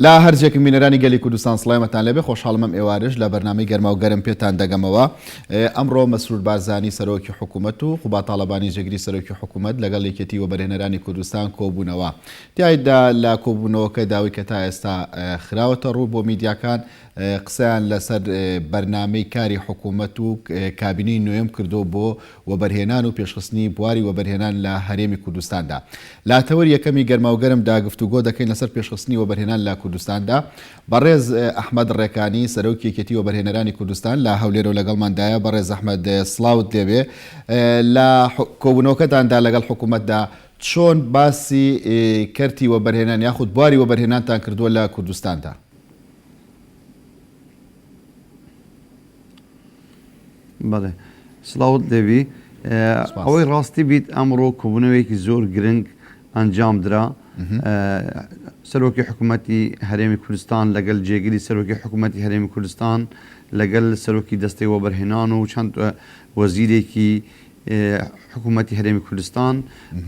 لە هەر جێکم بینەرانی گەلی کوردستان سڵامەتان لێبێ خۆشحاڵم ئەم ئێوارەش لە بەرنامەی گەرماو گەرم پێتان دەگەمەوە ئەمڕۆ مەسرور بارزانی سەرۆکی حکوومەت و قوباد تاڵەبانی جێگری سەرۆکی حکوومەت لەگەڵ یەکێتی وەبەرهێنەرانی کوردستان کۆبوونەوە تیایدا لە کۆبوونەوەکە داوی کە تا ئێستا خراوەتە ڕوو بۆ میدیاکان قسەیان لەسەر بەرنامەی کاری حکوومەت و کابینەی نۆیەم کردووە بۆ وەبەرهێنان و پێشخستنی بواری وەبەرهێنان لە هەرێمی کوردستاندا. لە تەوەری یەکەمی گەرماوگەرمدا گفتوگۆ دەکەین لەسەر پێشخستنی وەبەرهێنان لە کوردستاندا. بەڕێز ئەحمەد ڕێکانی، سەرۆکی یەکێتی وەبەرهێنەرانی کوردستان لە هەولێرەوە لەگەڵماندایە. بەڕێز ئەحمەد سڵاوت لێبێ. لە کۆبوونەوەکەتاندا لەگەڵ حکوومەتدا چۆن باسی کەرتی وەبەرهێنان یاخود بواری وەبەرهێنانتان کردووە لە کوردستاندا؟ بەڵێ سڵاوت لێبی ئەوەی ڕاستی بیت ئەمڕۆ کۆبوونەوەیەکی زۆر گرنگ ئەنجام درا سەرۆکی حکوومەتی هەرێمی کوردستان لەگەل جێگری سەرۆکی حکوومەتی هەرێمی کوردستان لەگەل سەرۆکی دەستەی وەبەرهێنان و چەند وەزیرێکی حکوومەتی هەرێمی کوردستان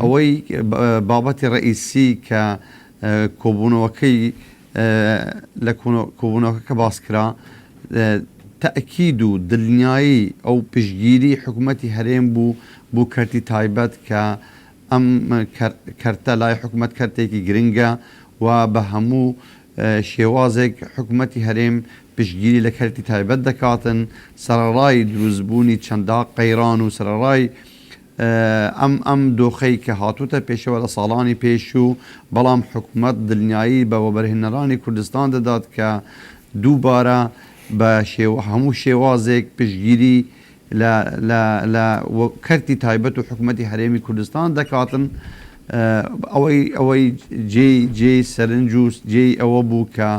ئەوەی بابەتی ڕئیسی کە کۆبوونەوەکەی لە کۆبوونەوەکە کە باس کرا، تەئکید و دلنیایی ئەو پشتگیری حکومەتی هەرێم بوو بۆ کەرتی تایبەت کە ئەم کەرتە لای حکومەت کەرتێکی گرنگە و بە هەموو شێوازێک حکومەتی هەرێم پشتگیری لە کەرتی تایبەت دەکاتن سەرەڕای دروستبوونی چەندا قەیران و سەرەڕای ئەم ئەم دۆخەی کە هاتووتە پێشەوە لە ساڵانی پێشوو، بەڵام حکومەت دلنیایی بە وەبەرهێنەرانی کوردستان دەدات کە دووبارە بە هەموو شێوازێک پشتگیری لە لە لە کەرتی تایبەت و حکومەتی هەرێمی کوردستان دەکاتن. ئەوەی ئەوەی جێی جێی سەرنج و جێی ئەوە بوو کە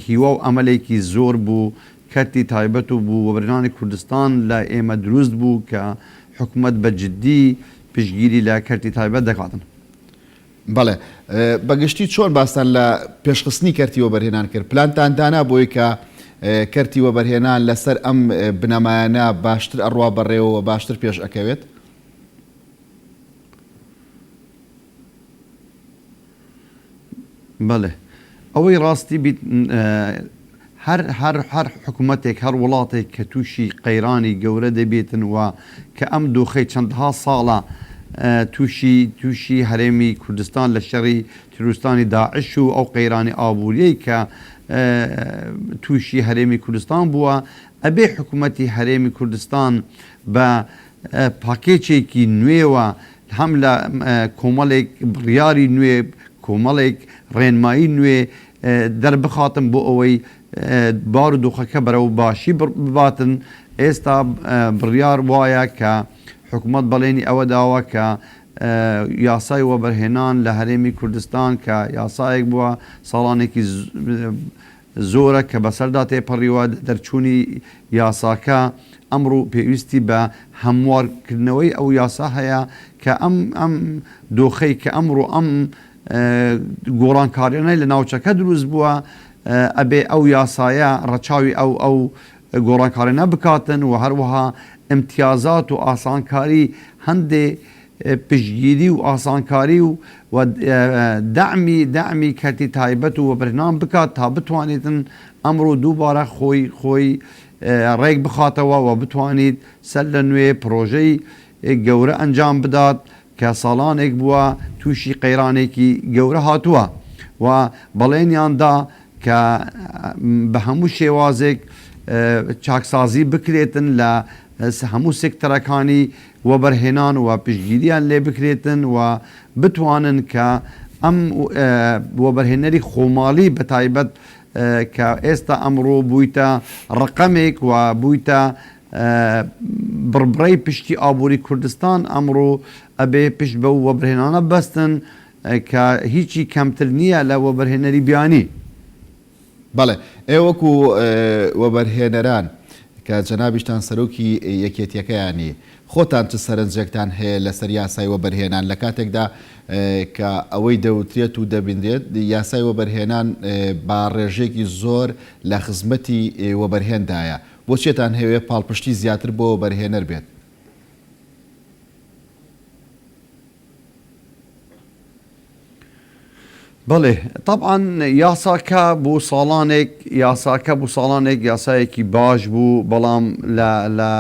هیوا و ئەمەلێکی زۆر بوو کەرتی تایبەت و بوو وەبەرهێنانی کوردستان لای ئێمە دروست بوو کە حکومەت بە جدی پشتگیری لە کەرتی تایبەت دەکاتن. بەڵێ. بە گشتی چۆن باستان لە پێشخستنی کەرتی وەبەرهێنان کرد؟ پلانتان دانا بۆی کە کەرتی وەبەرهێنان لەسەر ئەم بنەمایانە باشتر ئەڕوا بەڕێوە و باشتر پێش ئەکەوێت؟ بەڵێ ئەوەی ڕاستی بیت هەر هەر هەر حکومەتێک هەر وڵاتێک کە تووشی قەیرانی گەورە دەبێتن و کە ئەم دۆخەی چەندها ساڵە تووشی تووشی هەرێمی کوردستان لە شەڕی تیرۆریستانی داعش و ئەو قەیرانی ئابووریەی کە تووشی هەرێمی کوردستان بووە ئەبێ حکومەتی هەرێمی کوردستان بە پاکێچێکی نوێوە هەم لە کۆمەڵێک بڕیاری نوێ، کۆمەڵێک ڕێنمایی نوێ دەربخاتن بۆ ئەوەی بارودۆخەکە بەرەو باشی بباتن، ئێستا بڕیار وایە کە حکومەت بەڵێنی ئەوە داوە کە یاسای وەبەرهێنان لە هەرێمی کوردستان کە یاسایەک بووە ساڵانێکی زۆرە کە بەسەردا تێپەڕیوە، دەرچوونی یاساکە ئەمڕۆ پێویستی بە هەموارکردنەوەی ئەو یاسا هەیە کە ئەم ئەم دۆخەی کە ئەمڕۆ ئەم گۆڕانکاریانەی لە ناوچەکە دروست بووە ئەبێ ئەو یاسایە ڕەچاوی ئەو ئەو گۆڕانکاریانە بکاتن و هەروەها ئیمتیازات و ئاسانکاری هەندێ پشتگیری و ئاسانکاری و و دەعمی دەعمی کەرتی تایبەت و وەبەرهێنان بکات تا بتوانێتن ئەمڕۆ دووبارە خۆی خۆی ڕێک بخاتەوە و بتوانیت سەر لە نوێ پڕۆژەی گەورە ئەنجام بدات کە ساڵانێک بووە تووشی قەیرانێکی گەورە هاتووە و بەڵێنیان دا کە بە هەموو شێوازێک چاکسازی بکرێتن لە هەموو سێکتەرەکانی وەبەرهێنان و پشتگیریان لێ بکرێتن و بتوانن کە ئەم وەبەرهێنەری خۆماڵی بە تایبەت کە ئێستا ئەمڕۆ بوویتە ڕەقەمێک و بوویتە بڕبڕەی پشتی ئابووری کوردستان ئەمڕۆ ئەبێ پشت بەو وەبەرهێنانە بەستن کە هیچی کەمتر نییە لە وەبەرهێنەری بیانی. بەڵێ، ئێوە وەکو وەبەرهێنەران کە جەنابیشتان سەرۆکی یەکێتیەکەیانی، خۆتان چ سەرنجێکتان هەیە لەسەر یاسای وەبەرهێنان لە کاتێکدا کە ئەوەی دەوترێت و دەبینرێت یاسای وەبەرهێنان بە ڕێژەیەکی زۆر لە خزمەتی وەبەرهێندایە، بۆچیتان هەوێ پاڵپشتی زیاتر بۆ وەبەرهێنەر بێت؟ بەڵێ تەبعەن یاساکە بۆ ساڵانێک یاساکە بۆ ساڵانێک یاسایەکی باش بوو بەڵام لە لە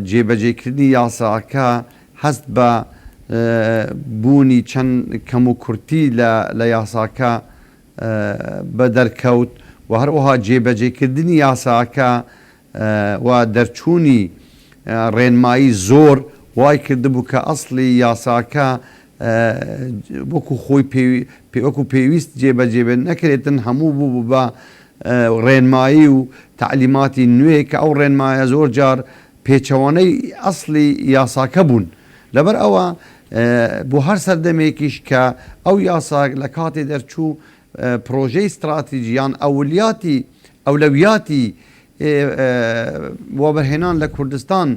جێبەجێکردنی یاساکە هەست بە بوونی چەند کەموکورتی لە لە یاساکە بەدەرکەوت و هەروەها جێبەجێکردنی یاساکە و دەرچوونی ڕێنمایی زۆر وای کردبوو کە ئەسڵی یاساکە وەکو خۆی وەکو پێویست جێبەجێ نەکرێتن، هەموو بووبوو بە ڕێنمایی و تەعلیماتی نوێ کە ئەو ڕێنمایە زۆر جار پێچەوانەی ئەسڵی یاساکە بوون. لەبەر ئەوە بۆ هەر سەردەمێکیش کە ئەو یاسا لە کاتێ دەرچوو پرۆژەی ستراتیجی یان ئەولیاتی ئەولەویاتی وەبەرهێنان لە کوردستان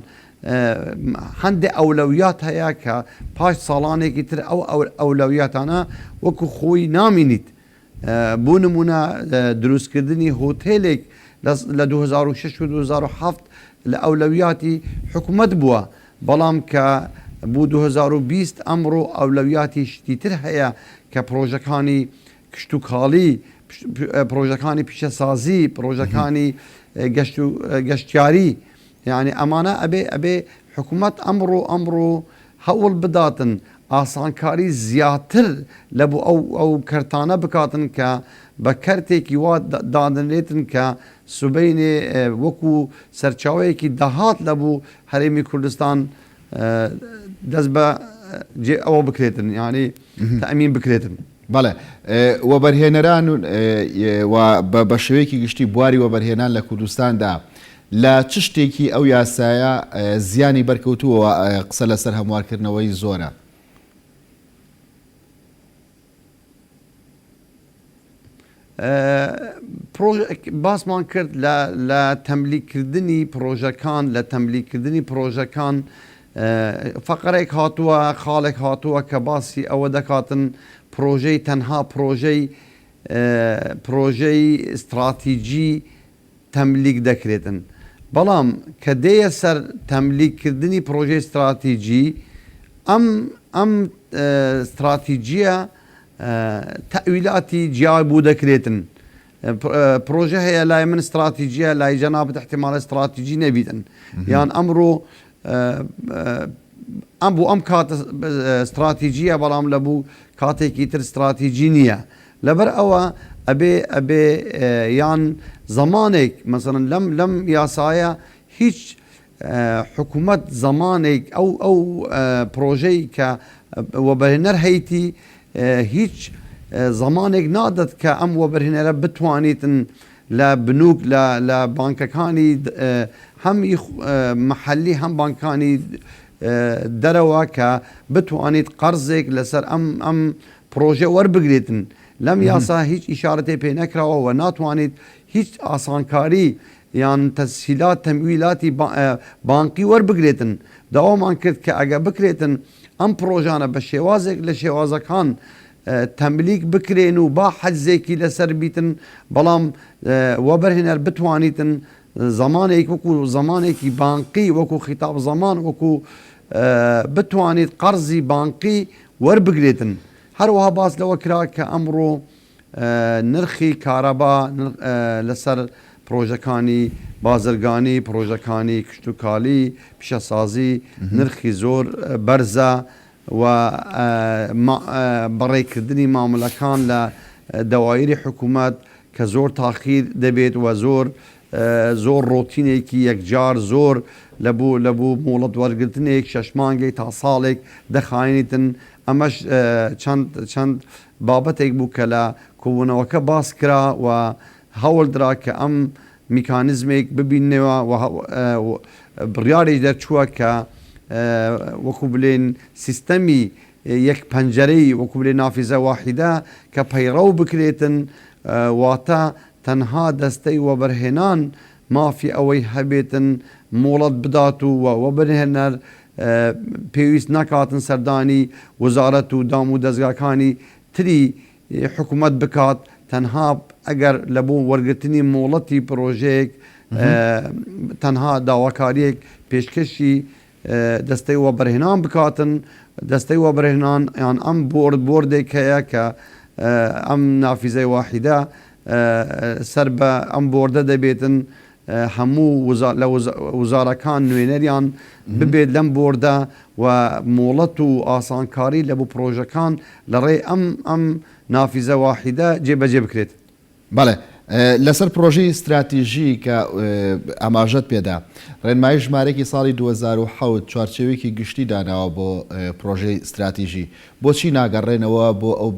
هەندێ ئەولەویات هەیە کە پاش ساڵانێکی تر ئەو ئەولەویاتانە وەکو خۆی نامینیت. بۆ نمونە دروستکردنی هۆتێلێک لە 2006 و 2007 لە ئەولەویاتی حکومەت بووە، بەڵام کە بۆ 2020 ئەمڕۆ ئەولەویاتی شتی تر هەیە کە پرۆژەکانی کشتوکاڵی، پرۆژەکانی پیشەسازی، پرۆژەکانی گەشت و گەشتیاری، یانی ئەمانە ئەبێ ئەبێ حکومەت ئەمڕۆ ئەمڕۆ هەوڵ بداتن ئاسانکاری زیاتر لە بۆ ئەو ئەو کەرتانە بکاتن کە بە کەرتێکی وا دادەنرێتن کە سبەینێ وەکو سەرچاوەیەکی داهات لە بۆ هەرێمی کوردستان دەست بە جێ ئەوە بکرێتن یانی تەئمین بکرێتن. بەڵێ وەبەرهێنەران و بە شێوەیەکی گشتی بواری وەبەرهێنان لە کوردستاندا لە چ شتێکی ئەو یاسایە زیانی بەرکەوتووە قسە لەسەر هەموارکردنەوەی زۆرە؟ باسمان کرد لە تەملیکردنی پرۆژەکان لە تەملیکردنی پرۆژەکان فەقەرێک هاتووە خاڵێک هاتووە کە باسی ئەوە دەکاتن پرۆژەی تەنها پرۆژەی پرۆژەی استراتیجی تەملیک دەکرێتن بەڵام کە دێیە سەر تەملیک کردنی پرۆژەی ستراتیجی ئەم ئەم ستراتیجیە تەئویلاتی جیا بۆ دەکرێتن پرۆژە هەیە لای من ستراتیجیە لای جەنابت احتمالە ستراتیجی نەبیتن یان ئەمڕۆ ئەم بۆ ئەم کات ستراتیجیە بەڵام لە بوو کاتێکی تر ستراتیجی نییە لەبەر ئەوە ئەبێ ئەبێ یان زەمانێک مەسەڵەن لەم لەم یاسایە هیچ حکوومەت زەمانێک ئەو ئەو پرۆژەی کە وەبەرهێنەر هەیتی هیچ زەمانێک نادەت کە ئەم وەبەرهێنەرە بتوانیتن لە بنوک لە لە بانکەکانی هەم محەلی هەم بانکانی دەرەوە کە بتوانیت قەرزێک لەسەر ئەم ئەم پڕۆژە وەربگرێتن، لەم یاسا هیچ ئیشارەتێ پێ نەکراوە و ناتوانیت هیچ ئاسانکاری یان تەسهیلات تەمویلاتی بانقی وەربگرێتن، داوامان کرد کە ئەگە بکرێتن ئەم پڕۆژانە بە شێوازێک لە شێوازەکان تەملیک بکرێن و با حەجزێکی لەسەر بیتن بەڵام وەبەرهێنەر بتوانیتن زمانێک وەکو زمانێکی بانقی وەکو خیتاب زمان وەکو بتوانیت قەرزی بانقی وەربگرێتن. هەروەها باس لەوە کرا کە ئەمڕۆ نرخی کارەبا لەسەر پڕۆژەکانی بازرگانی، پڕۆژەکانی کشتوکالی، پیشەسازی نرخی زۆر بەرزە و بەڕێکردنی مامەلەکان لە دەوایری حکوومەت کە زۆر تاخیر دەبێت و زۆر زۆر ڕۆتینێکی یەکجار زۆر لە بۆ لە بۆ مۆڵەت وەرگرتنێک شەش مانگێک تا ساڵێک دەخایەنیتن ئەمەش چەند چەند بابەتێک بوو کە لە کۆبوونەوەکە باس کرا و هەوڵ درا کە ئەم میکانیزمێک ببیننەوە و بڕیاریش دەرچووە کە وەکو بلێن سیستەمی یەک پەنجەرەی وەکو بلێ نافیزە واحیدە کە پەیڕەو بکرێتن واتە تەنها دەستەی وەبەرهێنان مافی ئەوەی هەبێتن مۆڵەت بدات و وەبەرهێنەر پێویست نەکاتن سەردانی وەزارەت و دام و دەزگاکانی تری حکومەت بکات تەنها ئەگەر لە بۆ وەرگرتنی مۆڵەتی پرۆژەیەک تەنها داواکاریەک پێشکەشی دەستەی وەبەرهێنان بکاتن، دەستەی وەبەرهێنان یان ئەم بۆرد بۆردێک هەیە کە ئەم نافیزەی واحیدە سەر بە ئەم بۆردە دەبێتن هەموو لە وزارەکان نوێنەریان ببێت لەم بۆردە و مۆڵەت و ئاسانکاری لە بۆ پرۆژەکان لە ڕێی ئەم ئەم نافیزە واحیدە جێبەجێ بکرێت. بەڵێ، لەسەر پڕۆژەی ستراتیژی کە ئاماژەت پێدا، ڕێنمایی ژمارەیەکی ساڵی 2007 چوارچێوەیەکی گشتی داناوە بۆ پڕۆژەی ستراتیژی، بۆچی ناگەڕێنەوە بۆ ئەو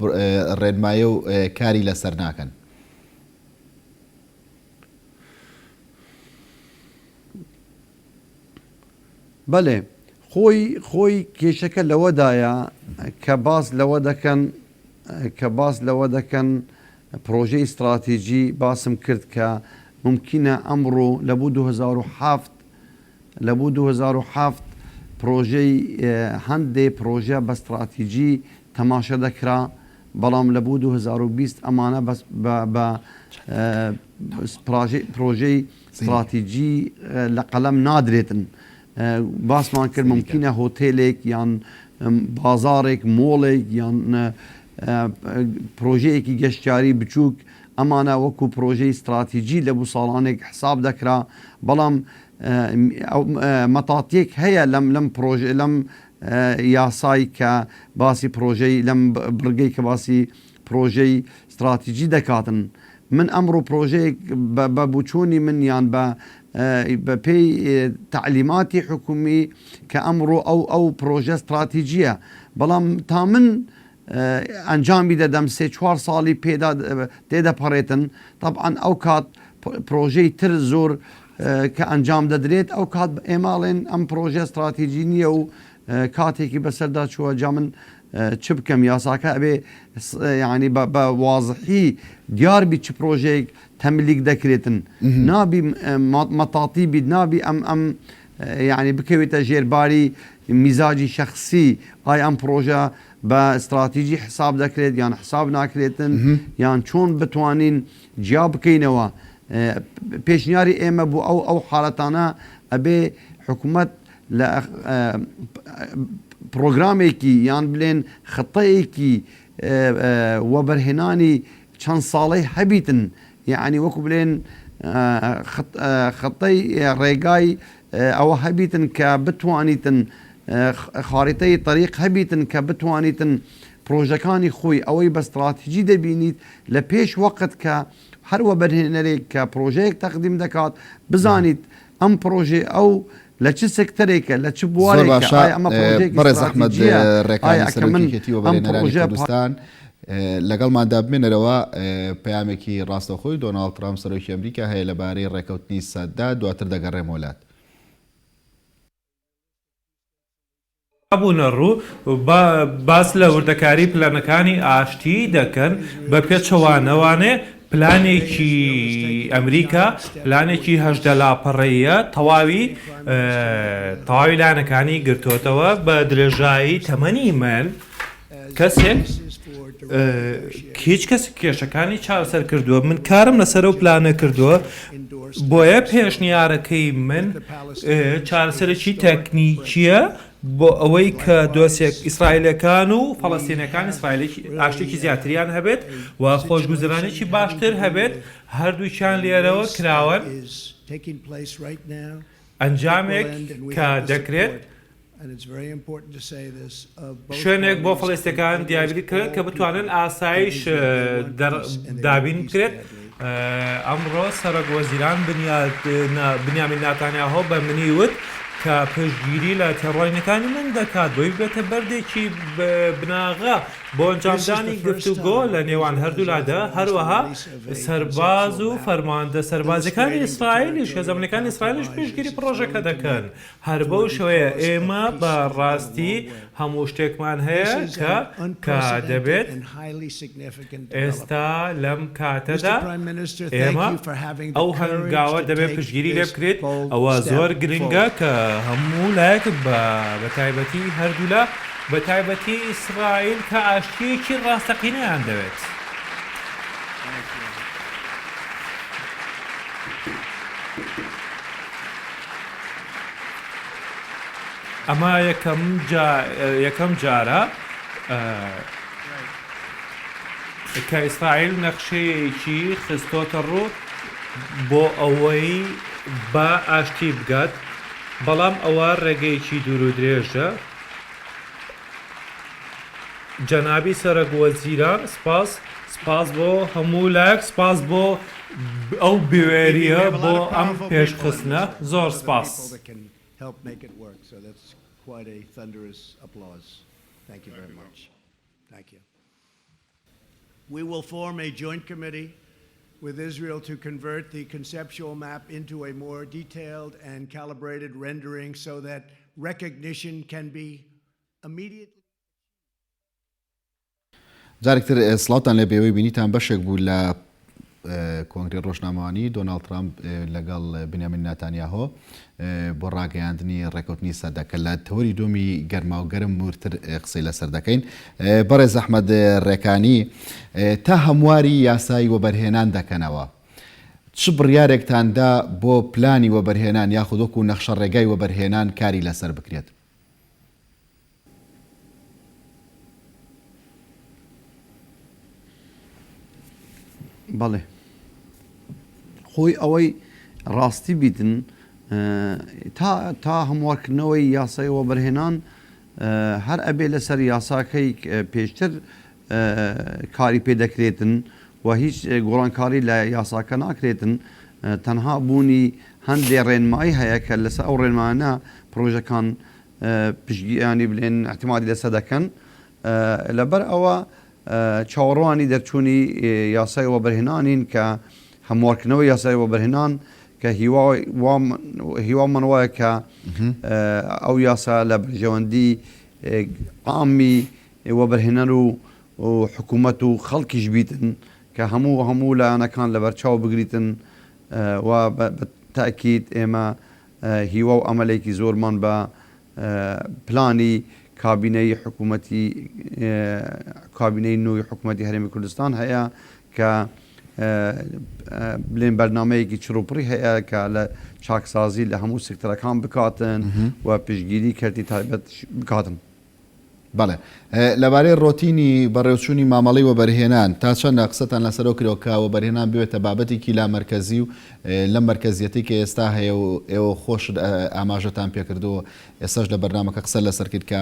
ڕێنمایە و کاری لەسەر ناکەن؟ بەلێ خۆی خۆی کێشەکە لەوەدایە کە باس لەوە دەکەن کە باس لەوە دەکەن پرۆژەی ئیستراتیجی باسم کرد کە مومکینە ئەمڕۆ لە بۆ 2007 لە بۆ 2007 پرۆژەی هەندێ پرۆژە بە ستراتیجی تەماشە دەکرا بەڵام لە بۆ 2020 ئەمانە بەس بە پرۆژەی ستراتیجی لە قەلەم نادرێتن. باسمان کرد مومکینە هۆتێلێک یان بازاڕێک، مۆڵێک یان پرۆژەیەکی گەشتیاری بچووک ئەمانە وەکو پرۆژەی ستراتیجی لە بۆ ساڵانێک حساب دەکرا بەڵام مەتاتیەک هەیە لەم لەم پرۆژە لەم یاسای کە باسی پرۆژەی لەم بڕگەی کە باسی پرۆژەی ستراتیجی دەکاتن من ئەمڕۆ پرۆژەیەک بە بوچوونی من یان بە بە پێی تەعلیماتی حکومی کە ئەمڕۆ ئەو ئەو پرۆژە ستراتیجیە بەڵام تا من ئەنجامی دەدەم سێ چوار ساڵی پێدا تێدەپەڕێتن طبعا ئەو کات پرۆژەی تر زۆر کە ئەنجام دەدرێت ئەو کات ئێماڵێن ئەم پرۆژە ستراتیجی نییە و کاتێکی بەسەردا چووە جا من چ بکەم یاساکە ئەبێ یعنی بە وازحی دیار بی چ پرۆژەیەک تەملیک دەکرێتن نابی مەتاتی بیت نابی ئەم ئەم یعنی بکەوێتە ژێرباری میزاجی شخصی ئای ئەم پرۆژە بە استراتیجی حساب دەکرێت یان حساب ناکرێتن یان چۆن بتوانین جیا بکەینەوە پێشنیاری ئێمە بۆ ئەو ئەو حالەتانە ئەبێ حکوومەت لە پڕۆگرامێکی یان بلێن خطەیەکی وەبەرهێنانی چەند ساڵەی هەبیتن یەعنی وەکو بلێن خطەی ڕێگای ئەوە هەبیتن کە بتوانیتن خاریتەی تەریق هەبیتن کە بتوانیتن پرۆژەکانی خۆی ئەوەی بە ستراتیجی دەبینیت لە پێش وەقت کە هەر وەبەرهێنەرێک کە پرۆژەیەک تەقدیم دەکات بزانیت ئەم پرۆژەی ئەو لە چ سێکتەرێکە، لە چ زۆر بوارێکە، باشە ئایا ئەمە پڕۆژەیەکی بەڕێز ئەحمەد ستراتیجییە، ڕێکانی ئایا کە سەرۆکی من یەکێتی ئەم وەبەرهێنەرانی پڕۆژە پا. کوردستان لەگەڵماندا بمێنەرەوە پەیامێکی ڕاستەوخۆی دۆناڵد ترامپ سەرۆکی ئەمریکا هەیە لەبارەی ڕێکەوتنی سەدە دواتر دەگەڕێمەوە لات. بوونە ڕوو باس لە وردەکاری پلانەکانی ئاشتی دەکەن، بە پێچەوانەوانێ پلانێکی ئەمریکا پلانێکی 18 لاپەڕەییە تەواوی تەواوی لایەنەکانی گرتۆتەوە بە درێژایی تەمەنی من کەسێک هیچ کەس کێشەکانی چارەسەر کردووە من کارم لەسەر ئەو پلانە کردووە بۆیە پێشنیارەکەی من چارەسەرێکی تەکنیکیە بۆ ئەوەی کە دۆسێک ئیسرائیلەکان و فەڵەستینەکان ئیسرائیلێکی ئاشتێکی زیاتریان هەبێت و خۆشگوزەرانێکی باشتر هەبێت هەردووکیان لێرەوە کراوەن ئەنجامێک کە دەکرێت شوێنێک بۆ فەڵەستیەکان دیاری بکرێت کە بتوانن ئاسایش دابین بکرێت. ئەمڕۆ سەرۆک وەزیران بنیامین ناتانیاهۆ بە منی وت کە پشتگیری لە تێڕوانینەکانی من دەکات بۆی ببێتە بەردێکی بناغە بۆ ئەنجامدانی گفتوگۆ لە نێوان هەردوولادا، هەروەها سەرباز و فەرماندە سەربازیەکانی ئیسرائیلیش هێزە ئەمنیەکانی ئیسرائیلیش پشتگیری پڕۆژەکە دەکەن. هەر بەو شێوەیە ئێمە بە ڕاستی هەموو شتێکمان هەیە کە کە دەبێت ئێستا لەم کاتەدا ئێمە ئەو هەنگاوە دەبێت پشتگیری لێ بکرێت ئەوە زۆر گرنگە کە هەموو لایەک بە بە تایبەتی هەردوولا بە تایبەتی ئیسرائیل کە ئاشتییەکی ڕاستەقینەیان دەوێت. ئەمە یەکەم جارە. کە ئیسرائیل نەخشەیەکی خستۆتە ڕوو بۆ ئەوەی بە ئاشتی بگات، بەڵام ئەوە ڕێگەیەکی دوور و درێژە. جەنابی سەرۆک وەزیران سپاس، سپاس بۆ هەموو لایەک، سپاس بۆ ئەو بوێرییە بۆ ئەم پێشخستنە، زۆر سپاس. We will form a joint committee with Israel to convert the conceptual map into a more detailed and calibrated rendering so that recognition can be immediately. جارێک تر سڵاوتان لێ بێ ئەوەی بینیتان بەشێک بوو لە کۆنگرەی ڕۆژنامەوانی دۆناڵد ترامپ لەگەڵ بنیامین ناتانیاهۆ بۆ ڕاگەیاندنی ڕێکەوتنی سەدە کە لە تەوەری دووەمی گەرماو گەرم وردتر قسەی لەسەر دەکەین. بەڕێز ئەحمەد ڕێکانی تا هەمواری یاسای وەبەرهێنان دەکەنەوە چ بڕیارێکتان دا بۆ پلانی وەبەرهێنان یاخود وەکو نەخشەڕێگای وەبەرهێنان کاری لەسەر بکرێت؟ بەڵێ خۆی ئەوەی ڕاستی بیتن تا تا هەموارکردنەوەی یاسای وەبەرهێنان هەر ئەبێ لەسەر یاساکەی پێشتر کاری پێ دەکرێتن و هیچ گۆڕانکاری لە یاساکە ناکرێتن تەنها بوونی هەندێ ڕێنمایی هەیە کە لەسەر ئەو ڕێنمایانە پرۆژەکان پشتگیرانی بلێن اعتمادی لەسەر دەکەن لەبەر ئەوە چاوەڕوانی دەرچوونی یاسای وەبەرهێنانین کە هەموارکردنەوەی یاسای وەبەرهێنان کە هیوامان وایە کە ئەو یاسا لە بەرژەوەندی عامی وەبەرهێنەر و حکوومەت و خەڵکیش بیتن کە هەموو هەموو لایەنەکان لەبەرچاو بگریتن و بە تەئکید ئێمە هیوا و ئەمەلێکی زۆرمان بە پلانی کابینەی حکوومەتی کابینەی نوێی حکوومەتی هەرێمی کوردستان هەیە کە بلێن بەرنمەیەکی چڕوپڕی هەیە کە لە چاکسازی لە هەموو سێکتەرەکان بکاتن و پشتگیری کەرتی تایبەت بکاتن. بەڵێ. لەبارەی ڕۆتینی بەڕێوچوونی مامەڵەی وەبەرهێنان، تا چەندە قسەتان لەسەرەوە کردوە کە وەبەرهێنان ببێتە بابەتێکی لامەرکەزی و لەم مەرکەزیەتەی کە ئێستا هەیە و ئێوە خۆشت ئاماژەتان پێکردو ئێستاش لە بەرنامەکە قسەت لەسەر کرد کە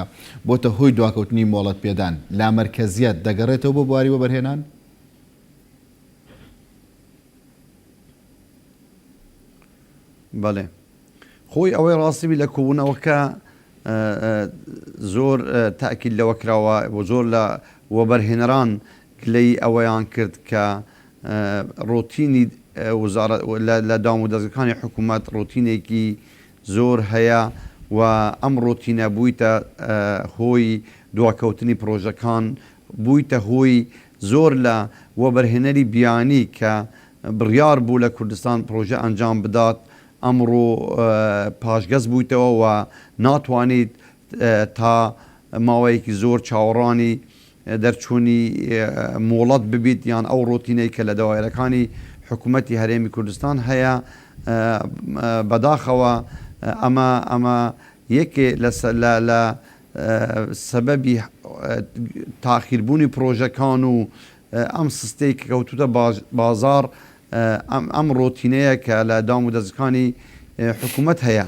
بۆتە هۆی دواکەوتنی مۆڵەت پێدان، لامەرکەزیەت دەگەڕێتەوە بۆ بواری وەبەرهێنان؟ بەڵێ. خۆی ئەوەی ڕاستی بی لە کۆبوونەوەکە زۆر تەئکید لەوە کراوە و زۆر لە وەبەرهێنەران گلەیی ئەوەیان کرد کە ڕۆتینی وزارەت لە دامودەزگەکانی حکوومەت ڕۆتینێکی زۆر هەیە و ئەم ڕۆتینە بوویتە هۆی دواکەوتنی پڕۆژەکان، بوویتە هۆی زۆر لە وەبەرهێنەری بیانی کە بڕیار بوو لە کوردستان پڕۆژە ئەنجام بدات ئەمڕۆ پاشگەز بوویتەوە و ناتوانیت تا ماوەیەکی زۆر چاوەڕوانی دەرچوونی مۆڵەت ببیت یان ئەو ڕۆتینەی کە لە دەوایرەکانی حکوومەتی هەرێمی کوردستان هەیە بەداخەوە ئەمە ئەمە یەکێ لە لە سەبەبی تاخیربوونی پڕۆژەکان و ئەم سستەی کە کەوتووتە بازاڕ ئەم ڕۆتینەیە کە لە دام و دەزگەکانی حکوومەت هەیە.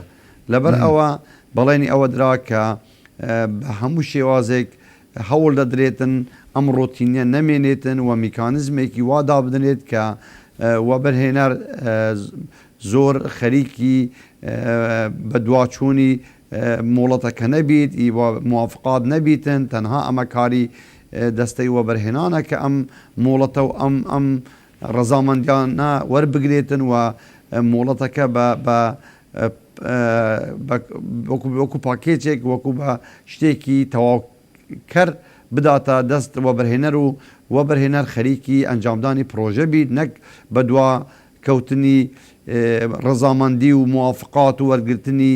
لەبەر ئەوە بەڵێنی ئەوە درا کە بە هەموو شێوازێک هەوڵ دەدرێتن ئەم ڕۆتینە نەمێنێتن و میکانیزمێکی وا دابنرێت کە وەبەرهێنەر زۆر خەریکی بەدواچوونی مۆڵەتەکە نەبیت و موافقات نەبیتن، تەنها ئەمە کاری دەستەی وەبەرهێنانە کە ئەم مۆڵەتە و ئەم ئەم ڕەزامەندیانە وەربگرێتن و مۆڵەتەکە بە بە وەکو وەکو پاکێجێک وەکو بە شتێکی تەواوکەر بداتە دەست وەبەرهێنەر و وەبەرهێنەر خەریکی ئەنجامدانی پڕۆژە بیت نەک بەدوا کەوتنی ڕەزامەندی و موافقات و وەرگرتنی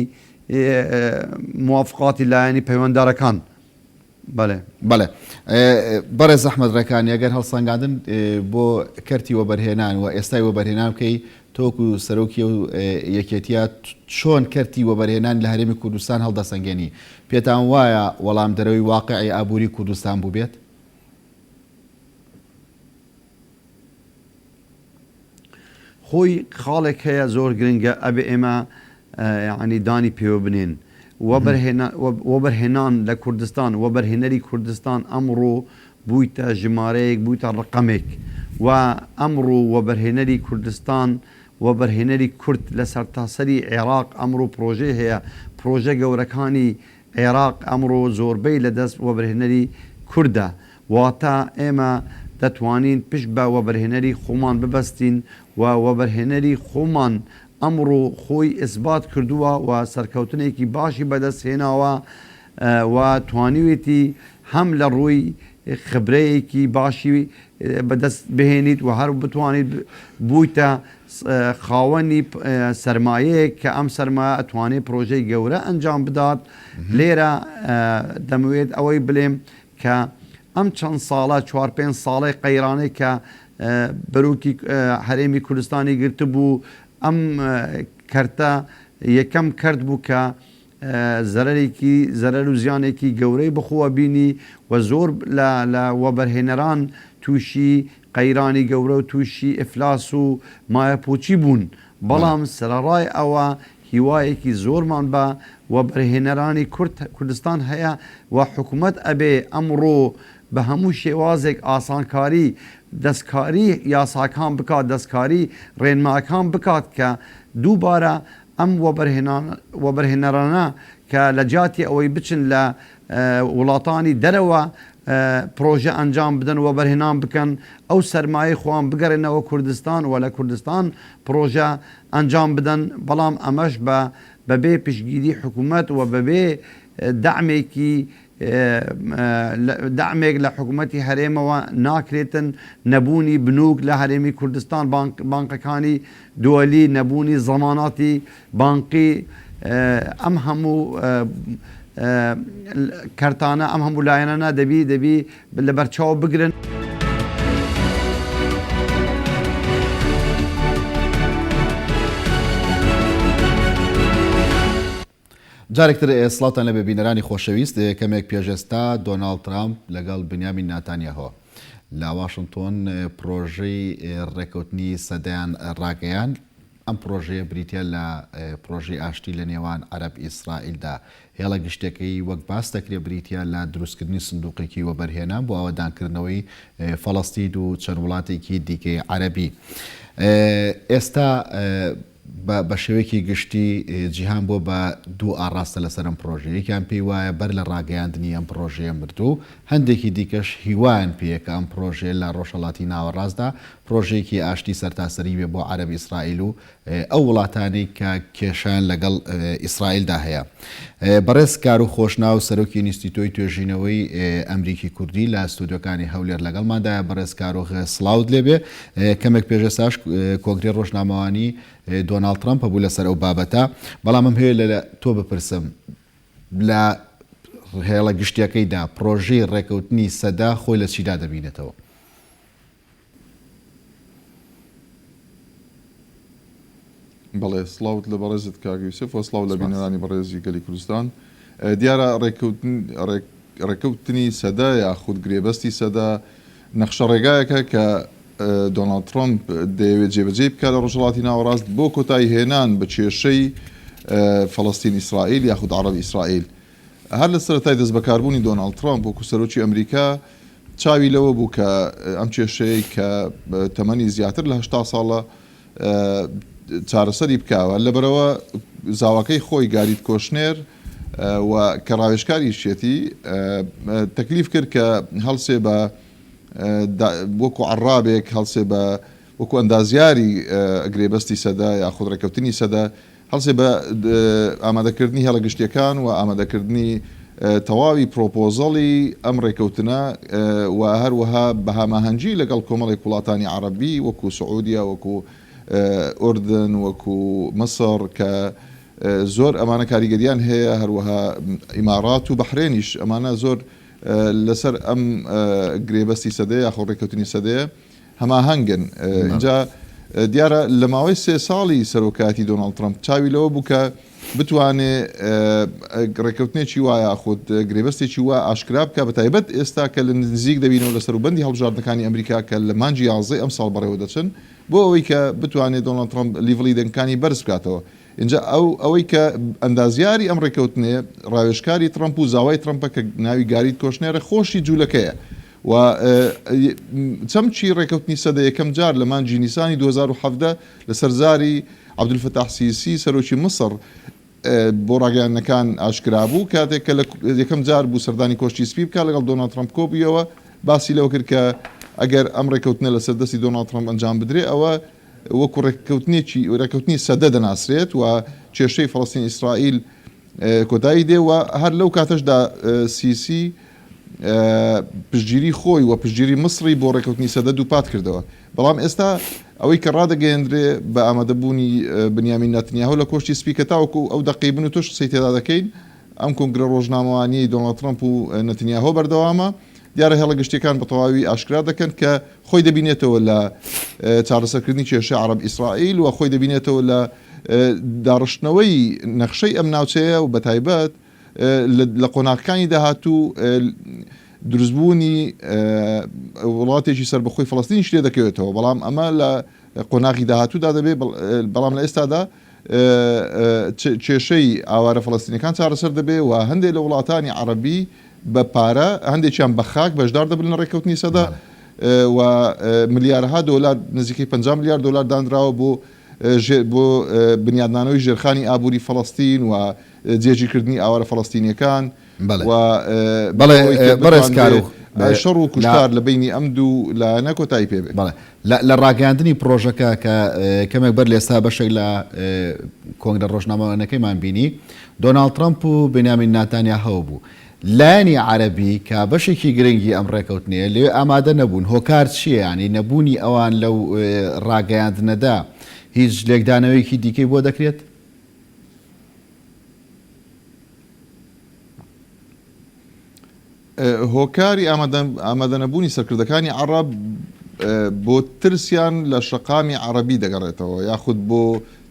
موافقاتی لایەنی پەیوەندارەکان. بەڵێ. بەڵێ بەڕێز ئەحمەد ڕێکانی ئەگەر هەڵسەنگاندن بۆ کەرتی وەبەرهێنان و ئێستای وەبەرهێنان بکەی تۆ وەکو سەرۆکی ئەو یەکێتیە چۆن کەرتی وەبەرهێنان لە هەرێمی کوردستان هەڵدەسەنگێنی؟ پێتان وایە وەڵامدەرەوەی واقعی ئابووری کوردستان بووبێت؟ خۆی خاڵێک هەیە زۆر گرنگە ئەبێ ئێمە یەعنی دانی پێوە بنێن. وەبەرهێنان لە کوردستان، وەبەرهێنەری کوردستان ئەمڕۆ بوویتە ژمارەیەک، بوویتە ڕەقەمێک و ئەمڕۆ وەبەرهێنەری کوردستان، وەبەرهێنەری کورد لە سەرتاسەری عێراق ئەمڕۆ پڕۆژەی هەیە، پڕۆژە گەورەکانی عێراق ئەمڕۆ زۆربەی لە دەست وەبەرهێنەری کوردە، واتە ئێمە دەتوانین پشت بە وەبەرهێنەری خۆمان ببەستین و وەبەرهێنەری خۆمان ئەمڕۆ خۆی ئیسبات کردووە و سەرکەوتنێکی باشی بەدەست هێناوە و توانیوێتی هەم لە ڕووی خبرەیەکی باشی بەدەست بهێنیت و هەر بتوانیت بوویتە خاوەنی سەرمایەیەک کە ئەم سەرمایە ئەتوانێت پرۆژەی گەورە ئەنجام بدات. لێرە دەمەوێت ئەوەی بلێم کە ئەم چەند ساڵە چوار پێنج ساڵەی قەیرانەی کە بەرۆکی هەرێمی کوردستانی گرتبوو ئەم کەرتە یەکەم کەرت بوو کە زەرەرێکی زەرەر و زیانێکی گەورەی بەخۆوە بینی و زۆر لە لە وەبەرهێنەران تووشی قەیرانی گەورە و تووشی ئیفلاس و مایەپووچی بوون بەڵام سەرەڕای ئەوە هیوایەکی زۆرمان بە وەبەرهێنەرانی کورد کوردستان هەیە و حکومەت ئەبێ ئەمڕۆ بە هەموو شێوازێک ئاسانکاری دەستکاری یاساکان بکات دەستکاری ڕێنماکان بکات کە دووبارە ئەم وەبەرهێنەرانە کە لە جیاتی ئەوەی بچن لە وڵاتانی دەرەوە پرۆژە ئەنجام بدەن وەبەرهێنان بکەن ئەو سەرمایەی خۆیان بگەڕێنەوە کوردستان و لە کوردستان پرۆژە ئەنجام بدەن بەڵام ئەمەش بە بەبێ پشتگیری حکومەت و بەبێ دەعمێکی دەعمێک لە حکومەتی هەرێمەوە ناکرێتن، نەبوونی بنوک لە هەرێمی کوردستان، بانقەکانی دوەلی، نەبوونی زەماناتی بانقی، ئەم هەموو کەرتانە، ئەم هەموو لایەنانە دەبی دەبی لەبەرچاو بگرن. جارێک تر سڵاوتان لێبێ بینەرانی خۆشەویست، کەمێک پێش ئێستا دۆناڵد ترامپ لەگەڵ بنیامین ناتانیاهۆ لە واشنتۆن پرۆژەی ڕێککەوتنی سەدەیان ڕاگەیاند. ئەم پرۆژەیە بریتیە لە پرۆژەی ئاشتی لە نێوان عەرەب ئیسرائیلدا. هێڵە گشتیەکەی وەک باس دەکرێت بریتیە لە دروستکردنی سندوقێکی وەبەرهێنان بۆ ئاوەدانکردنەوەی فەڵەستین و چەند وڵاتێکی دیکەی عەرەبی. ئێستا بە شێوەیەکی گشتی جیهان بووە بە دوو ئاڕاستە لەسەر ئەم پڕۆژەیە، یەکیان پێی وایە بەر لە ڕاگەیاندنی ئەم پڕۆژەیە مردوو و هەندێکی دیکەش هیوایان پێیە کە ئەم پڕۆژەیە لە ڕۆژهەڵاتی ناوەڕاستدا پڕۆژەیەکی ئاشتی سەرتاسەری بێ بۆ عەرەب ئیسرائیل و ئەو وڵاتانەی کە کێشەیان لەگەڵ ئیسرائیلدا هەیە. بەڕێز کاروخ خۆشناو سەرۆکی ئینستیتۆی توێژینەوەی ئەمریکی کوردی لە ستۆدیۆکانی هەولێر لەگەڵماندایە، بەڕێز کارۆخ سڵاوت لێبێ. کەمێک پێش ئێستاش کۆنگرەی ڕۆژنامەوانی دۆناڵد ترەمپ هەبوو لەسەر ئەو بابەتە، بەڵام ئەمهەوێ لە تۆ بپرسم لە هێڵە گشتیەکەیدا پڕۆژەی ڕێکەوتنی سەدە خۆی لە چیدا دەبینێتەوە؟ بەڵێ سڵاوت لە بەڕێزت کاک یوسف و سڵاو لە بینەرانی بەڕێزی گەلی کوردستان. دیارە ڕێکەوتنی سەدە یاخود گرێبەستی سەدە نەخشە ڕێگایەکە کە دۆناڵد ترەمپ دەیەوێت جێبەجێی بکات لە ڕۆژهەڵاتی ناوەڕاست بۆ کۆتایی هێنان بە کێشەی فەڵەستین ئیسرائیل یاخود عەڕەب ئیسرائیل. هەر لە سەرەتای دەستبەکاربوونی دۆناڵد ترەمپ وەکو سەرۆکی ئەمریکا چاوی لەوە بوو کە ئەم کێشەیەی کە تەمەنی زیاتر لە 80 ساڵە چارەسەری بکاوە لەبەرەوە زاواکەی خۆی گاریت کۆشنێر و کە ڕاوێژکاریشیەتی تەکلیف کرد کە هەڵسێ بە وەکو عەڕابێک هەڵسێ بە وەکو ئەندازیاری گرێبەستی سەدە یاخود ڕێککەوتنی سەدە هەڵسێ بە ئامادەکردنی هێڵە گشتیەکان و ئامادەکردنی تەواوی پرۆپۆزەڵی ئەم ڕێکەوتنە و هەروەها بە هەماهەنگی لەگەڵ کۆمەڵێک وڵاتانی عەڕەبی وەکو سعودیە وەکو ئوردن وەکو میسڕ کە زۆر ئەمانە کاریگەریان هەیە هەروەها ئیماڕات و بەحرێنیش ئەمانە زۆر لەسەر ئەم گرێبەستی سەدەیە یاخۆ ڕێککەوتنی سەدەیە هەماهەنگن. ئینجا دیارە لە ماوەی سێ ساڵی سەرۆکایەتی دۆناڵد ترەمپ چاوی لەوە بوو کە بتوانێ ڕێککەوتنێکی وا یاخود گرێبەستێکی وا ئاشکرا بکا بە تایبەت ئێستا کە لە نزیک دەبینەوە لە سەروبەندی هەڵبژاردنەکانی ئەمریکا کە لە مانگی یازدەی ئەمساڵ بەڕێوە دەچن. بۆ ئەوەی کە بتوانێت دۆناڵد ترەمپ level ی دەنگەکانی بەرز بکاتەوە. ئینجا ئەو ئەوەی کە ئەندازیاری ئەم ڕێککەوتنەیە ڕاوێژکاری ترەمپ و زاوای ترەمپە کە ناوی گاریت کۆشنێرە خۆشی جوولەکەیە و چەمکی ڕێککەوتنی سەدە یەکەم جار لە مانگی نیسانی 2017 لەسەر زاری عەبدولفەتاح سیسی سەرۆکی میسڕ بۆ ڕاگەیاندنەکان ئاشکرا بوو کاتێک کە لە یەکەم جار بوو سەردانی کۆشکی سپی بکات لەگەڵ دۆناڵد ترەمپ کۆبوویەوە باسی لەوە کرد کە ئەگەر ئەم ڕێککەوتنە لەسەر دەستی دۆناڵد ترەمپ ئەنجام بدرێ ئەوە وەکو ڕێککەوتنێکی ڕێککەوتنی سەدە دەناسرێت و کێشەی فەڵەستین ئیسرائیل کۆتایی دێ و هەر لەو کاتەشدا سیسی پشتگیری خۆی و پشتگیری میسڕی بۆ ڕێککەوتنی سەدە دووپات کردەوە. بەڵام ئێستا ئەوەی کە ڕادەگەیەندرێ بە ئامادەبوونی بنیامین ناتنیاهۆ لە کۆشکی سپی کە تاوەکو ئەو دەقەی من و تۆش قسەی تێدا دەکەین ئەم کۆنگرە ڕۆژنامەوانیەی دۆناڵد ترەمپ و نەتنیاهۆ بەردەوامە. دیارە هێڵە گشتیەکان بە تەواوی ئاشکرا دەکەن کە خۆی دەبینێتەوە لە چارەسەرکردنی کێشەی عەڕەب ئیسرائیل و خۆی دەبینێتەوە لە داڕشتنەوەی نەخشەی ئەم ناوچەیە و بەتایبەت لە قۆناغەکانی داهاتوو دروستبوونی وڵاتێکی سەربەخۆی فەڵەستینیش لێ دەکەوێتەوە، بەڵام ئەمە لە قۆناغی داهاتوودا دەبێت، بەڵام لە ئێستادا کێشەی ئاوارە فەڵەستینیەکان چارەسەر دەبێت و هەندێک لە وڵاتانی عەڕەبی بە پارە، هەندێکیان بە خاک بەشدار دەبن لە ڕێککەوتنی سەدە و ملیارەها دۆلار، نزیکەی 50 ملیار دۆلار دانراوە بۆ بۆ بنیادنانەوەی ژێرخانی ئابووری فەڵەستین و جێگیرکردنی ئاوارە فەڵەستینیەکان و بۆ ئەوەی کە بتوانرێت شەڕ و کوشتار لە بەینی ئەم دوو لایەنە کۆتایی پێ بێت. بەڵێ لە ڕاگەیاندنی پڕۆژەکە کە کەمێک بەر لێستا بەشێک لە کۆنگرە ڕۆژنامەوانەکەیمان بینی، دۆناڵد ترەمپ و بنیامین ناتانیاهۆ بوو. لایەنی عەرەبی کە بەشێکی گرنگی ئەم ڕێکەوتنەیە لەوێ ئامادە نەبوون، هۆکار چییە؟ یانی نەبوونی ئەوان لەو ڕاگەیاندنەدا هیچ لێکدانەوەیەکی دیکەی بۆ دەکرێت؟ هۆکاری ئامادەنەبوونی سەرکردەکانی عەڕەب بۆ ترسیان لە شەقامی عەڕەبی دەگەڕێتەوە یاخود بۆ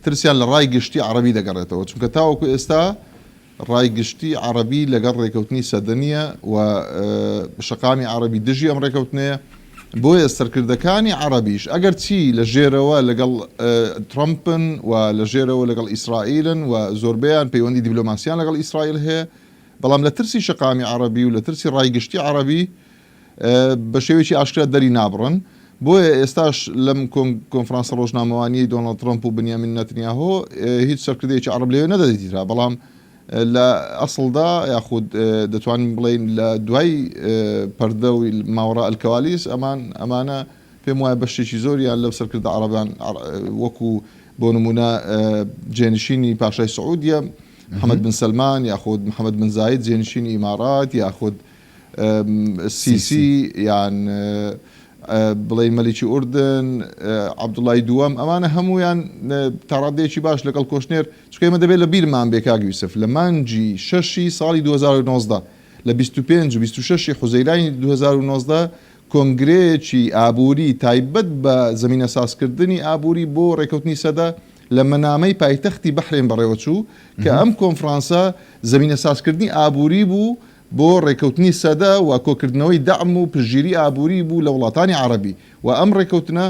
ترسیان لە ڕای گشتی عەڕەبی دەگەڕێتەوە چونکە تاوەکو ئێستا ڕای گشتی عەڕەبی لەگەڵ ڕێکەوتنی سەدە نییە و شەقامی عەڕەبی دژی ئەم ڕێکەوتنەیە بۆیە سەرکردەکانی عەڕەبیش ئەگەر چی لە ژێرەوە لەگەڵ ترەمپن و لە ژێرەوە لەگەڵ ئیسرائیلن و زۆربەیان پەیوەندی دیبلۆماسیان لەگەڵ ئیسرائیل هەیە بەڵام لە ترسی شەقامی عەڕەبی و لە ترسی ڕای گشتی عەڕەبی بە شێوەیەکی ئاشکرا دەری نابڕن. بۆیە ئێستاش لەم کۆنفرانسە ڕۆژنامەوانییەی دۆناڵد ترەمپ و بنیامین نەتنیاهۆ هیچ سەرکردەیەکی عەڕەب لەوێ نەدەدیترا، بەڵام لە ئەسڵدا یاخود دەتوانین بڵێین لە دوای پەردە و ماوراء الکوالیس ئەمان ئەمانە پێم وایە بەشێکی زۆریان لەو سەرکردە عەڕەبان وەکو بۆ نموونە جێنشینی پاشای سعودیە محەمەد بن سەلمان یاخود محەمەد بن زاید جێنشینی ئیمارات یاخود سیسی یان بڵێین مەلیکی ئوردن، عەبدوڵای دووەم، ئەمانە هەموویان تاڕادەیەکی باش لەگەڵ کۆشنێر، چونکە ئێمە دەبێت لە بیرمان بێ کاک یوسف لە مانگی شەشی ساڵی 2019 لە 25 و 26 حوزەیرانی 2019 کۆنگرەیەکی ئابووری تایبەت بە زەمینەسازکردنی ئابووری بۆ ڕێکەوتنی سەدە لە مەنامەی پایتەختی بەحرێن بەڕێوەچوو کە ئەم کۆنفرانسە زەمینەسازکردنی ئابووری بوو بۆ ڕێکەوتنی سەدە و کۆکردنەوەی دەعم و پشتگیری ئابووری بوو لە وڵاتانی عەڕەبی و ئەم ڕێکەوتنە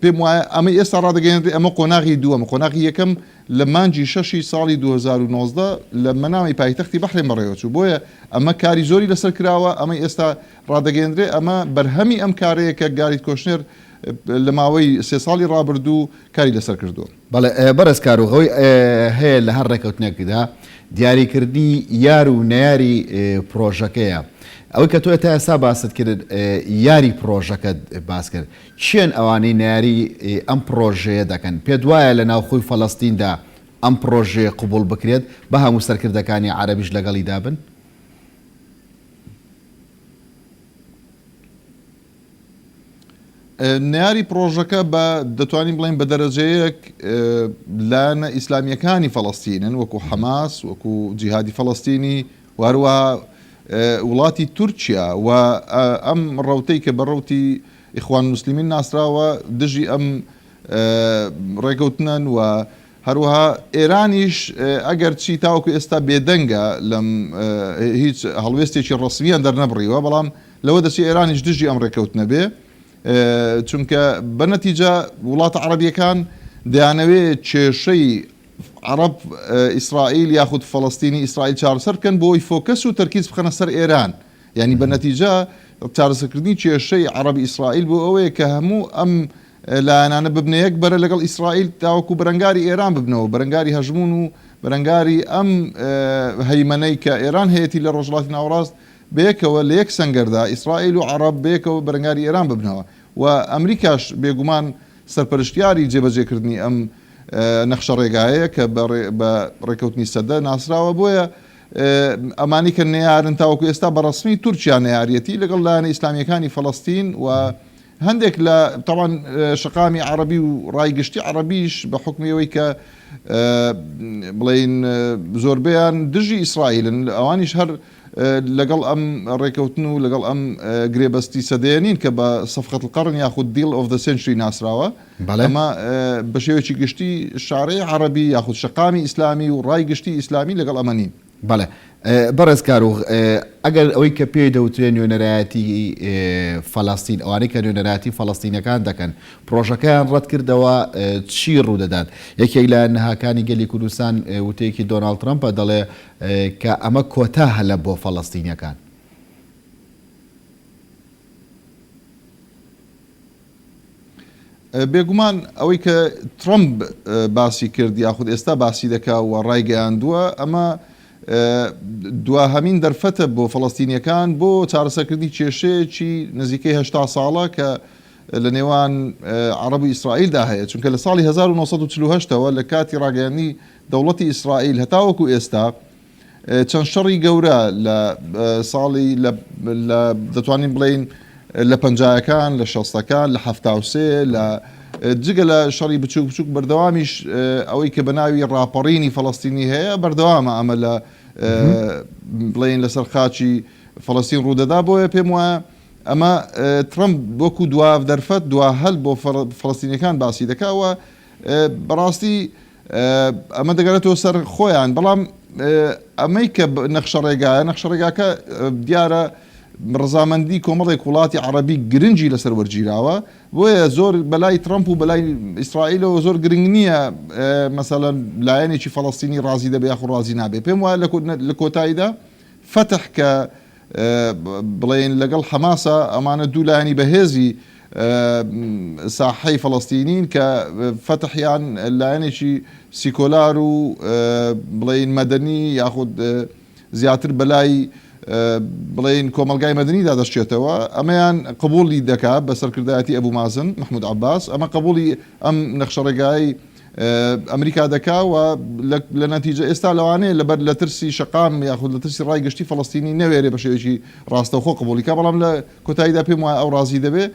پێم وایە ئەمەی ئێستا ڕادەگەیەنرێ ئەمە قۆناغی دووەمە قۆناغی یەکەم لە مانگی شەشی ساڵی 2019 لە مەنامی پایتەختی بەحرێن بەڕێوەچوو بۆیە ئەمە کاری زۆری لەسەر کراوە ئەمەی ئێستا ڕادەگەیەنرێ ئەمە بەرهەمی ئەم کارەیە کە گاریت کۆشنێر لە ماوەی سێ ساڵی ڕابردوو کاری لەسەر کردووە. بەڵێ بەڕێز کاروخ ئەوەی هەیە لە هەر ڕێکەوتنێکدا دیاریکردنی یار و نەیاری پڕۆژەکەیە ئەوەی کە تۆ تا ئێستا باست کرد یاری پڕۆژەکەت باس کرد کێن ئەوانەی نەیاری ئەم پڕۆژەیە دەکەن پێت وایە لە ناوخۆی فەلەستیندا ئەم پڕۆژەیە قبوڵ بکرێت بە هەموو سەرکردەکانی عەرەبیش لەگەڵیدا بن؟ نەیاری پڕۆژەکە بە دەتوانین بڵێین بە دەرەجەیەک لایەنە ئیسلامییەکانی فەڵەستینن وەکو حەماس وەکو جیهادی فەڵەستینی و هەروەها وڵاتی تورکیا و ئەم ڕەوتەی کە بە ڕەوتی ئیخوان موسلیمین ناسراوە دژی ئەم ڕێکەوتنەن و هەروەها ئێرانیش ئەگەر چی تاوەکو ئێستا بێدەنگە لەم هیچ هەڵوێستێکی ڕەسمیان دەرنەبڕیوە بەڵام لەوە دەچێت ئێرانیش دژی ئەم ڕێککەوتنە بێ. چونکە بە نەتیجە وڵاتە عەڕەبیەکان دەیانەوێ کێشەی عەڕەب ئیسرائیل یاخود فەڵەستینی ئیسرائیل چارەسەر بکەن بۆ ئەوەی focus و تەرکیز بخەنە سەر ئێران یانی بە نەتیجە چارەسەرکردنی کێشەی عەڕەب ئیسرائیل بۆ ئەوەیە کە هەموو ئەم لایەنانە ببنە یەک بەرە لەگەڵ ئیسرائیل تاوەکو بەرەنگاری ئێران ببنەوە بەرەنگاری هەژموون و بەرەنگاری ئەم هەیمەنەی کە ئێران هەیەتی لە ڕۆژهەڵاتی ناوەڕاست بەیەکەوە لە یەک سەنگەردا ئیسرائیل و عەڕەب بەیەکەوە بەرەنگاری ئێران ببنەوە و ئەمریکاش بێگومان سەرپەرشتیاری جێبەجێکردنی ئەم نەخشەڕێگایەیە کە بە ڕێکەوتنی سەدە ناسراوە بۆیە ئەمانی کە نەیارن تاوەکو ئێستا بە ڕەسمی تورکیا نەیاریەتی لەگەڵ لایەنە ئیسلامیەکانی فەڵەستین و هەندێک لە تاوان شەقامی عەڕەبی و ڕای گشتی عەڕەبیش بە حوکمی ئەوەی کە بڵێین زۆربەیان دژی ئیسرائیلن ئەوانیش هەر لەگەڵ ئەم ڕێکەوتن و لەگەڵ ئەم گرێبەستی سەدەیە نین کە بە صفقة القرن یاخود Deal of the Century ناسراوە. ئەمە بە شێوەیەکی گشتی شارەی عەڕەبی یاخود شەقامی ئیسلامی و ڕای گشتی ئیسلامی لەگەڵ ئەمە نین. بەڵێ بەڕێز کاروخ، ئەگەر ئەوەی کە پێی دەوترێ نوێنەرایەتی فەلەستین، ئەوانەی کە نوێنەرایەتی فەلەستینەکان دەکەن، پڕۆژەکەیان ڕەتکردەوە، چی ڕوودەدات؟ یەکێک لە نەهاکانی گەلی کوردستان وتەیەکی دۆناڵد ترەمپە دەڵێ کە ئەمە کۆتا هەلە بۆ فەلەستینیەکان. بێگومان ئەوەی کە ترەمپ باسی کرد یاخود ئێستا باسی دەکا و ڕایگەیاندووە ئەمە دواهەمین دەرفەتە بۆ فەڵەستینیەکان بۆ چارەسەرکردنی کێشەیەکی نزیکەی 80 ساڵە کە لە نێوان عەڕەب و ئیسرائیلدا هەیە چونکە لە ساڵی 1948 ەوە لە کاتی ڕاگەیاندنی دەوڵەتی ئیسرائیل هەتاوەکو ئێستا چەند شەڕی گەورە لە ساڵی لە دەتوانین بڵێین لە پەنجایەکان لە شەستەکان لە 73 لە جگە لە شەڕی بچوک بچوک بەردەوامیش ئەوەی کە بە ناوی ڕاپەڕینی فەڵەستینی هەیە بەردەوامە ئەمە لە بڵێین لەسەر خاچی فەڵەستین ڕوودەدا بۆیە پێم وایە ئەمە ترەمپ وەکو دوا دەرفەت دوا هەل بۆ فەڵەستینیەکان باسی دەکا و بەڕاستی ئەمە دەگەرێتەوە سەر خۆیان بەڵام ئەمەی کە نەخشەڕێگایە نەخشەڕێگاکە دیارە ڕزامەندی کۆمەڵێک وڵاتی عەڕەبی گرنگی لەسەر وەرگیراوە بۆیە زۆر بەلای ترەمپ و بەلای ئیسرائیلەوە زۆر گرنگ نییە مەسەلەن لایەنێکی فەڵەستینی ڕازی دەبێ یاخود ڕازی نابێ پێم وایە لە کۆتاییدا فەتح کە بڵێین لەگەڵ حەماسە، ئەمانە دوو لایەنی بەهێزی ساحەی فەڵەستینین کە فەتحیان لایەنێکی سیکۆلار و بڵێین مەدەنی یاخود زیاتر بەلای بڵێین کۆمەڵگای مەدەنیدا دەشچێتەوە، ئەمەیان قبوڵی دەکا بە سەرکردایەتی ئەبو مازن مەحمود عەباس، ئەمە قبوڵی ئەم نەخشەڕێگای ئەمریکا دەکا و لە نەتیجە ئێستا لەوانەیە لەبەر لە ترسی شەقام یاخود لە ترسی ڕای گشتی فەڵەستینی نەوێرێ بە شێوەیەکی ڕاستەوخۆ قبوڵی کا بەڵام لە کۆتاییدا پێم وایە ئەو ڕازی دەبێ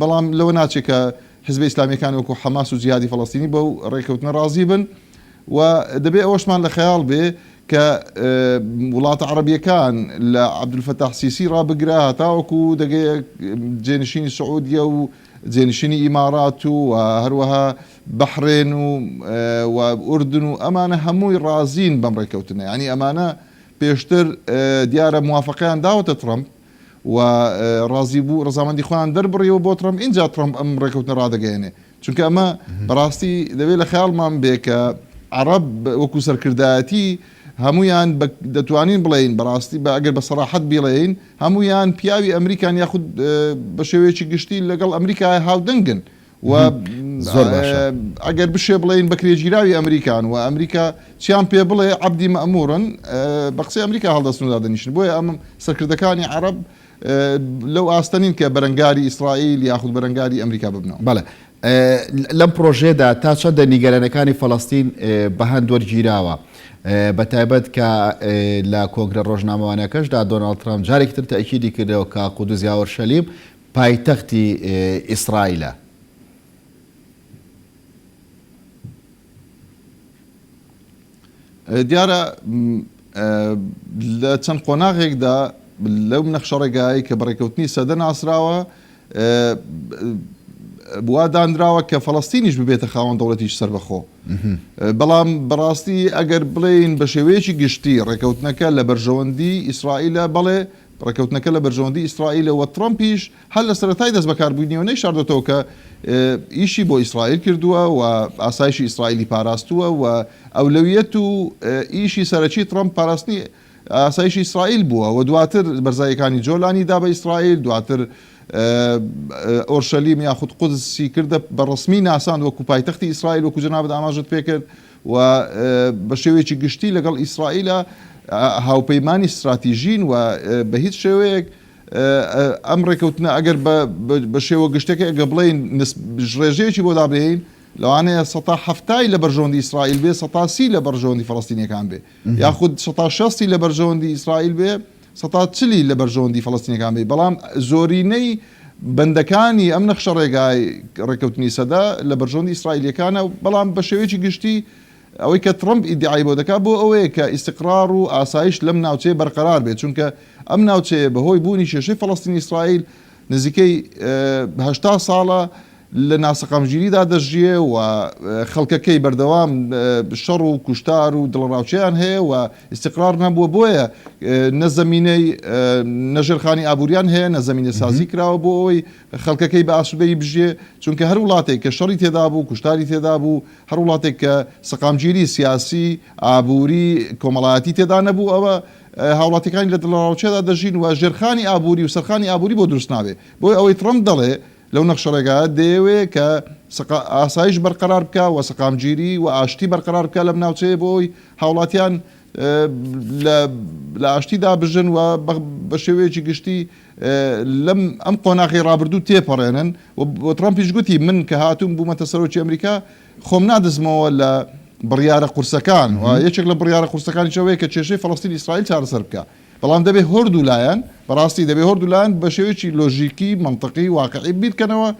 بەڵام لەوە ناچێ کە حزبە ئیسلامیەکان وەکو حەماس و جیهادی فەڵەستینی بەو ڕێککەوتنە ڕازی بن و دەبێ ئەوەشمان لە خەیاڵ بێ کە وڵاتە عەڕەبیەکان لە عەبدولفەتاح سیسی ڕابگرە هەتاوەکو دەگەیە جێنشینی سعودیە و جێنشینی ئیماڕات و هەروەها بەحرێن و و ئوردن و ئەمانە هەمووی ڕازین بەم ڕێککەوتنە یانی ئەمانە پێشتر دیارە موافەقەیان داوەتە تڕەمپ و ڕازی بوو ڕەزامەندی خۆیان دەربڕیەوە بۆ تڕەمپ ئینجا تڕەمپ ئەم ڕێککەوتنە ڕادەگەیەنێ چونکە ئەمە بەڕاستی دەبێت لە خەیاڵمان بێ کە عەڕەب وەکو سەرکردایەتی هەموویان دەتوانین بڵێین بەڕاستی بە ئەگەر بە سەراحەت بیڵێین هەموویان پیاوی ئەمریکان یاخود بە شێوەیەکی گشتی لەگەڵ ئەمریکا هاودەنگن و زۆر باشە ئەگەر بشێ بڵێین بەکرێگیراوی ئەمریکان و ئەمریکا چیان پێ بڵێ عەبدی مەئموورن بە قسەی ئەمریکا هەڵدەستن و دادەنیشن بۆیە ئەم سەرکردەکانی عەڕەب لەو ئاستە نین کە بەرەنگاری ئیسرائیل یاخود بەرەنگاری ئەمریکا ببنەوە. بەڵێ. لەم پڕۆژەیەدا تا چەندە نیگەرانیەکانی فەڵەستین بە هەند وەرگیراوە؟ بە تایبەت کە لە کۆنگرە ڕۆژنامەوانیەکەشدا دۆناڵد ترەمپ جارێکی تر تەئکیدی کردەوە کە قودس یا ئۆرشەلیم پایتەختی ئیسرائیلە. دیارە لە چەند قۆناغێکدا لەو نەخشەڕێگایەی کە بە ڕێککەوتنی سەدە ناسراوە وا دانراوە کە فەڵەستینیش ببێتە خاوەن دەوڵەتیش سەربەخۆ بەڵام بەڕاستی ئەگەر بڵێین بە شێوەیەکی گشتی ڕێککەوتنەکە لە بەرژەوەندی ئیسرائیلە بەڵێ. ڕێککەوتنەکە لە بەرژەوەندی ئیسرائیلە و ترەمپیش هەر لە سەرەتای دەستبەکاربوونیەوە نەیشاردۆتەوە کە ئیشی بۆ ئیسرائیل کردووە و ئاسایشی ئیسرائیلی پاراستووە و ئەولەویەت و ئیشی سەرەکی ترەمپ پاراستنی ئاسایشی ئیسرائیل بووە و دواتر بەرزاییەکانی جۆلانی دا بە ئیسرائیل، دواتر ئۆرشەلیم یاخود قودسی کردە بە ڕەسمی ناساند وەکو پایتەختی ئیسرائیل وەکو جەنابت ئاماژەت پێکرد و بە شێوەیەکی گشتی لەگەڵ ئیسرائیلە هاوپەیمانی ستراتیژین و بە هیچ شێوەیەک ئەم ڕێکەوتنە ئەگەر بە شێوە گشتەکە ئەگە بڵێین ڕێژەیەکی بۆ دابنێین لەوانەیە سەتا حەفتای لە بەرژەوەندی ئیسرائیل بێ سەتا سی لە بەرژەوەندی فەڵەستینیەکان بێ یاخود سەتا شەستی لە بەرژەوەندی ئیسرائیل بێ سەتا چلی لە بەرژەوەندی فەڵەستینیەکان بێ بەڵام زۆرینەی بەندەکانی ئەم نەخشە ڕێگای ڕێککەوتنی سەدە لە بەرژەوەندی ئیسرائیلیەکانە بەڵام بە شێوەیەکی گشتی ئەوەی کە تڕەمپ ئیدیعای بۆ دەکات بۆ ئەوەیە کە ئیستقرار و ئاسایش لەم ناوچەیە بەرقەرار بێت، چونکە ئەم ناوچەیە بەهۆی بوونی کێشەی فەڵەستین ئیسرائیل نزیکەی 80 ساڵە لە ناسەقامگیریدا دەژیێ و خەڵکەکەی بەردەوام شەڕ و کوشتار و دڵەڕاوکێیان هەیە و ئیستقرار نەبووە، بۆیە نە زەمینەی نە ژێرخانی ئابووریان هەیە نە زەمینەسازی کراوە بۆ ئەوەی خەڵکەکەی بە ئاسوودەیی بژیێ، چونکە هەر وڵاتێک کە شەڕی تێدابوو کوشتاری تێدابوو هەر وڵاتێک کە سەقامگیری سیاسی، ئابووری، کۆمەڵایەتی تێدا نەبوو ئەوە هاوڵاتیەکانی لە دڵەڕاوکێدا دەژین و ژێرخانی ئابووری و سەرخانی ئابووری بۆ دروست نابێ. بۆیە ئەوەی تڕەمپ دەڵێ لەو نەخشەڕێگایە دەیەوێ کە ئاسایش بەرقەرار بکا و سەقامگیری و ئاشتی بەرقەرار بکا لەم ناوچەیە بۆ ئەوەی هاوڵاتیان لە ئاشتیدا بژن و بە شێوەیەکی گشتی لەم ئەم قۆناغەی ڕابردوو تێپەڕێنن و ترەمپیش گوتی من کە هاتووم بوومەتە سەرۆکی ئەمریکا خۆم نادزمەوە لە بڕیارە قورسەکان و یەکێک لە بڕیارە قورسەکانیش ئەوەیە کە کێشەی فەڵەستین ئیسرائیل چارەسەر بکا بەڵام دەبێ هەردوو لایەن بەڕاستی دەبێ هەردوو لایەن بە شێوەیەکی لۆژیکی مەنتقی واقعی بیرکەنەوە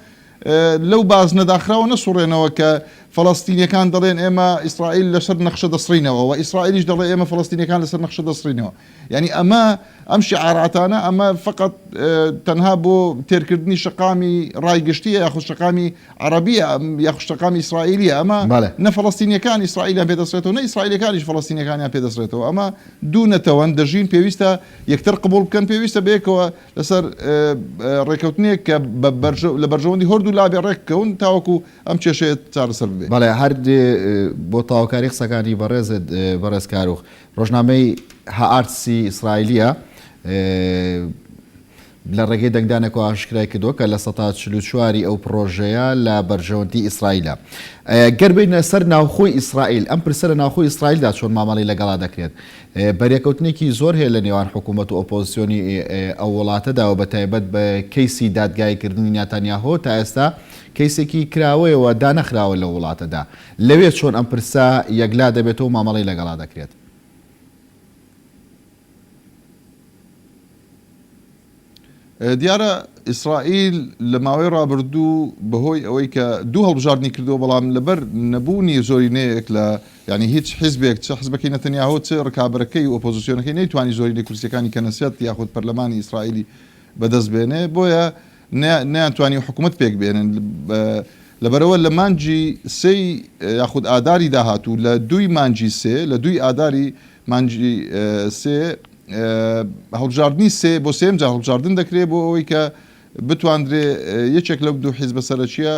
لەو بازنە داخراوە نەسوڕێنەوە کە فەڵەستینیەکان دەڵێن ئێمە ئیسرائیل لەسەر نەخشە دەسڕینەوە و ئیسرائیلیش دەڵێ ئێمە فەڵەستینیەکان لەسەر نەخشە دەسڕینەوە یعنی ئەمە ئەم شیعاراتانە ئەمە فقط تەنها بۆ تێرکردنی شەقامی ڕای گشتیە یاخود شەقامی عەرەبیە یاخود شەقامی ئیسرائیلیە ئەمە نە فەڵەستینیەکان ئیسرائیلیان پێ دەسڕێتەوە نە ئیسرائیلەکانیش فەڵەستینیەکانیان پێ دەسڕێتەوە ئەمە دوو نەتەوەن دەژین پێویستە یەکتر قبوڵ بکەن پێویستە بەیەکەوە لەسەر ڕێکەوتنێک کە لە بەرژەوەندی هەردوو لا بێ ڕێک بکەون تاوەکو ئەم کێشەیە چارەسەر ببێ. بەڵێ هەر بۆ تەواوکاری قسەکانی بەڕێزت بەڕێز کاروخ، ڕۆژنامەی هائارتسی ئیسرائیلیە لە ڕێگەی دەنگدانێکەوە ئاشکرای کردووە کە 44% ی ئەو پڕۆژەیە لە بەرژەوەندی ئیسرائیلە. گەر بێینە سەر ناوخۆی ئیسرائیل، ئەم پرسە لە ناوخۆی ئیسرائیلدا چۆن مامەڵەی لەگەڵا دەکرێت؟ بەرێکەوتنێکی زۆر هەیە لە نێوان حکوومەت و ئۆپۆزسیۆنی ئەو وڵاتەدا و بەتایبەت بە کەیسی دادگاییکردنی ناتانیاهۆ تا ئێستا کەیسێکی کراوەیە و دانەخراوە لەو وڵاتەدا. لەوێ چۆن ئەم پرسە یەکلا دەبێتەوە و مامەڵەی لەگەڵا دەکرێت؟ دیارە ئیسرائیل لە ماوەی ڕابردوو بەهۆی ئەوەی کە دوو هەڵبژاردنی کردووە بەڵام لەبەر نەبوونی زۆرینەیەک لە یعنی هیچ حیزبێک چ حزبەکەی نەتەنیاهۆ چ ڕکابەرەکەی و ئۆپۆزیسیۆنەکەی نەیتوانی زۆرینەی کورسیەکانی کەنەسەت یاخود پەرلەمانی ئیسرائیلی بەدەست بێنێ بۆیە نەیانتوانی حکوومەت پێک بێنن لەبەرەوە لە مانگی سێی یاخود ئاداری داهاتوو لە دووی مانگی سێ لە دووی ئاداری مانگی سێ هەڵبژاردنی سێ بۆ سێم جار هەڵبژاردن دەکرێت بۆ ئەوەی کە بتواندرێ یەکێک لەو دوو حیزبە سەرەکیە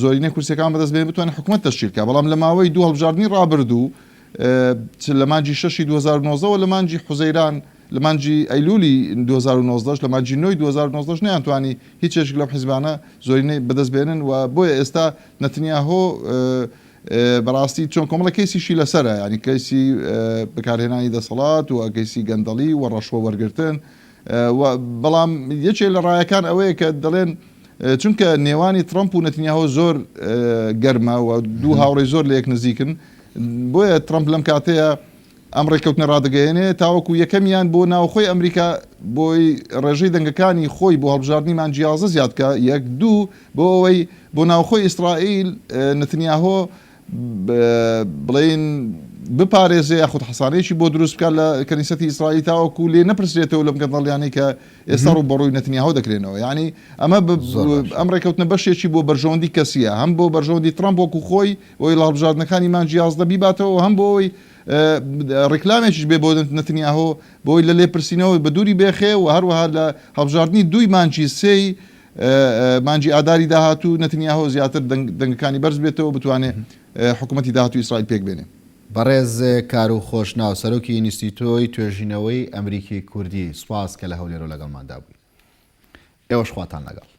زۆرینەی کورسیەکان بەدەست بێن بتوانێت حکوومەت تەشکیل بکات بەڵام لە ماوەی دوو هەڵبژاردنی ڕابردوو چ لە مانگی شەشی 2019 و لە مانگی حوزەیران لە مانگی ئەیلولی 2019 لە مانگی نۆی 2019 نەیانتوانی هیچ یەکێک لەم حیزبانە زۆرینەی بەدەست بێنن و بۆیە ئێستا نەتنیاهۆ بەڕاستی چۆن کۆمەڵە کەیسیشی لەسەرە یانی کەیسی بەکارهێنانی دەسەڵات و کەیسی گەندەڵی و ڕەشوە وەرگرتن و بەڵام یەکێ لە ڕایەکان ئەوەیە کە دەڵێن چونکە نێوانی ترەمپ و نەتنیاهۆ زۆر گەرمە و دوو هاوڕێی زۆر لە یەک نزیکن بۆیە ترەمپ لەم کاتەیە ئەم ڕێککەوتنە ڕادەگەیەنێ تاوەکو یەکەمیان بۆ ناوخۆی ئەمریکا بۆی ڕێژەی دەنگەکانی خۆی بۆ هەڵبژاردنی مانگی 11 زیاد بکا، یەک، دوو، بۆ ئەوەی بۆ ناوخۆی ئیسرائیل نتنیاهۆ بڵێین بپارێزێ یاخود حەسانەیەکی بۆ دروست بکات لە کەنیسەتی ئیسرائیل تاوەکو لێ نەپرسرێتەوە لەم گەندەڵیانەی کە ئێستا ڕووبەڕووی نەتنیاهۆ دەکرێنەوە. یانی ئەمە ئەم ڕێککەوتنە بەشێکی بۆ بەرژەوەندی کەسییە، هەم بۆ بەرژەوەندی ترەمپ وەکو خۆی بۆی لە هەڵبژاردنەکانی مانگی 11 بیباتەوە و هەم بۆ ئەوەی. ڕیکلامێکیش بێ بۆ نەتنیاهۆ بۆی لە لێپرسینەوە بە دووری بێخێ و هەروەها لە هەڵبژاردنی دووی مانگی سێی مانگی ئاداری داهاتوو نەتنیاهۆ زیاتر دەنگەکانی بەرز بێتەوە بتوانێ حکوومەتی داهاتووی ئیسرائیل پێک بێنێ. بەڕێز کارو خۆشناو، سەرۆکی ئینستیتۆی توێژینەوەی ئەمریکی کوردی، سوپاس کە لە هەولێرەوە لەگەڵماندا بووی. ئێوەش خواتان لەگەڵ.